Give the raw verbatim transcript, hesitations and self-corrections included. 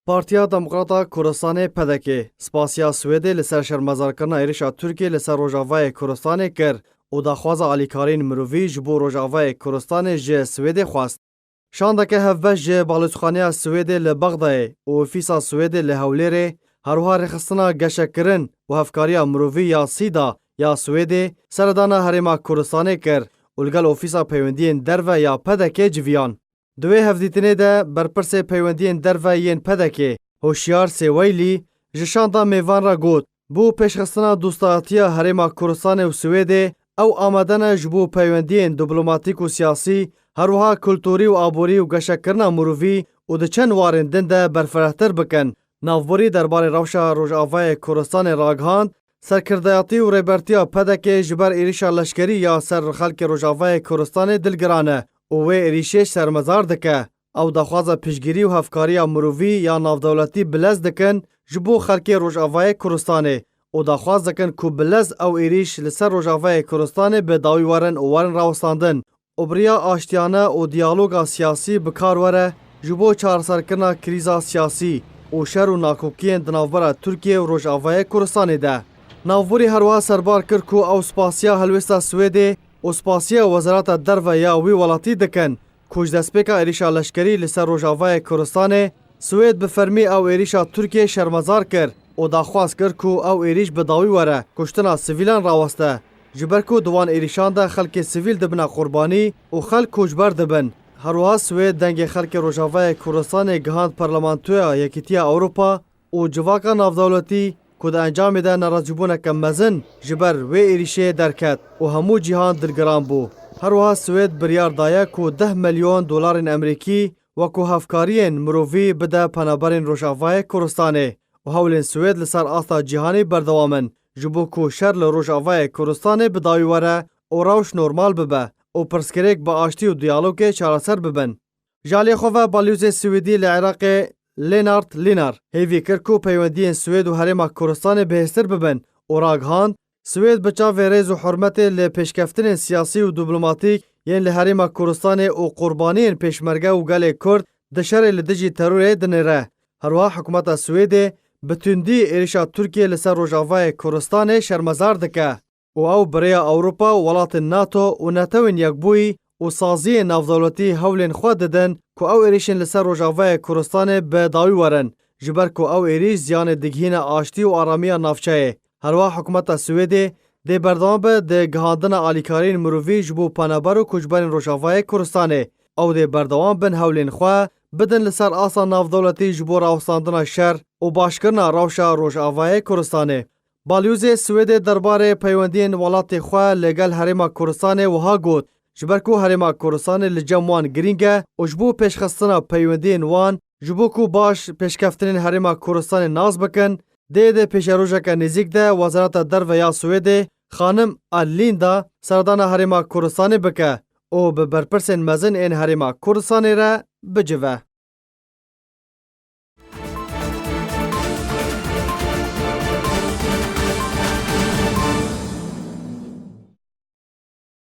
Partiya Demokrata Kurdistanê P D K spasiya Swêdê li ser şermezarkirina êrişa Tirkiyê li ser Rojavayê Kurdistanê kir û daxwaza alîkariyên mirovî ji bo Rojavayê Kurdistanê ji Swêdê xwest. Şandeke hevbeş ji Balozxaneya Swêdê li Bexdayê û Ofîsa Swêdê li Hewlêrê, herwiha rêxistina geşekirin û hevkariya mirovî ya SIDA ya Swêdê seredana Herêma Kurdistanê kir û li gel Ofîsa Peywendiyên Derve ya P D K civiyan. Di wê hevdîtinê de berpirsê peywendiyên derve yên P D Kê, Hoşiyar Sêweylî, ji şanda mêvan re got, bo pêşxistina dostatiya Herêma Kurdistanê û Swêdê ew amade ne ji bo peywendiyên diplomatîk û siyasî, her wiha kulturî û aborî û geşekirina mirovî û di çend warên din de berfirehtir bikin. Navborî derbarê rewşa Rojavayê Kurdistanê ragihand, serkirdeyatî û rêbertiya P D Kê ji ber êrişa leşkerî ya ser xelkê Rojavayê Kurdistanê dilgiran e û wê êrişê şermezar dike. Ew daxwaza piştgirî û hevkariya mirovî ya navdewletî bi lez dikin ji bo xelkê Rojavayê Kurdistanê û daxwaz dikin ku bi lez ew êrîş li ser Rojavayê Kurdistanê bi dawî werin û werin rawestandin û bi riya aştiyane û diyaloga siyasî bi kar were ji bo çareserkirina krîza siyasî û şer û nakokiyên di navbera Tirkiye û Rojavayê Kurdistanê de. Navborî herwiha serbar kir ku ew spasiya helwêsta Swêdê û spasiya Wezareta Derve ya wî welatî dikin ku ji destpêka êrişa leşkerî li ser Rojavayê Kurdistanê, Swêd bi fermî ew êrişa Tirkiyê şermezar kir û daxwaz kir ku ew êrîş bi dawî were, kuştina sivîlan raweste. Ji ber ku di wan êrişan de xelkê sivîl dibine qurbanî û xelk koçber dibin. Her wiha Swêd dengê xelkê Rojavayê Kurdistanê gihand Parlamentoya Yekîtiya Ewropa û civaka navdewletî ku di encamê de nerazîbûneke mezin ji ber wê êrîşê derket û hemû cîhan dilgiran bû. Her wiha Swêd biryar daye ku deh milyon dolarên Amerîkî wekû hevkariyên mirovî bide penaberên Rojavayê Kurdistanê û hewlên Swêd li ser asta cîhanê berdewam in, ji bo ku şer li Rojavayê Kurdistanê bi dawî were û rewş normal bibe û pirsgirêk bi aştî û diyalogê çareser bibin. Ji aliyê xwe ve balyozê Swêdî li Iraqê Lennart Linnar hêvî kir ku peywendiyên Swêd û Herêma Kurdistanê bihêztir bibin û ragihand, Swêd bi çavê rêz û hurmetê li pêşkeftinên siyasî û diplomatîk yên li Herêma Kurdistanê û qurbaniyên Pêşmerge û gelê Kurd di şerê li dijî terorê dinêre. Herwiha hikûmeta Swêdê bi tundî êrişa Tirkiyê li ser Rojavayê Kurdistanê şermezar dike û ew bi rêya Ewropa û welatên NATO û Netewên Yekbûyî û saziyên navdewletî hewlên xwe didin ku ew êrişên li ser Rojavayê Kurdistanê bi dawî werin, ji ber ku ew êrîş ziyanê digihîne aştî û aramiya navçeyê. Herwiha hikûmeta Swêdê dê berdewam be di gihandina alîkariyên mirovî ji bo penaber û koçberên Rojavayê Kurdistanê. Ew dê berdewam bin hewlên xwe bidin li ser asta navdewletî ji bo rawestandina şer û başkirina rewşa Rojavayê Kurdistanê. Balyozê Swêdê derbarê peywendiyên welatê xwe li gel Herêma Kurdistanê wiha got, ji ber ku Herêma Kurdistanê li cem wan girîng e û ji bo pêşxistina peywendiyên wan, ji bo ku baş pêşkeftinên Herêma Kurdistanê nas bikin, dê di pêşerojeke nêzîk de Wezareta Derve ya Swêdê Xanim Ann Linde seredana Herêma Kurdistanê bike û bi berpirsên mezin ên Herêma Kurdistanê re bicive.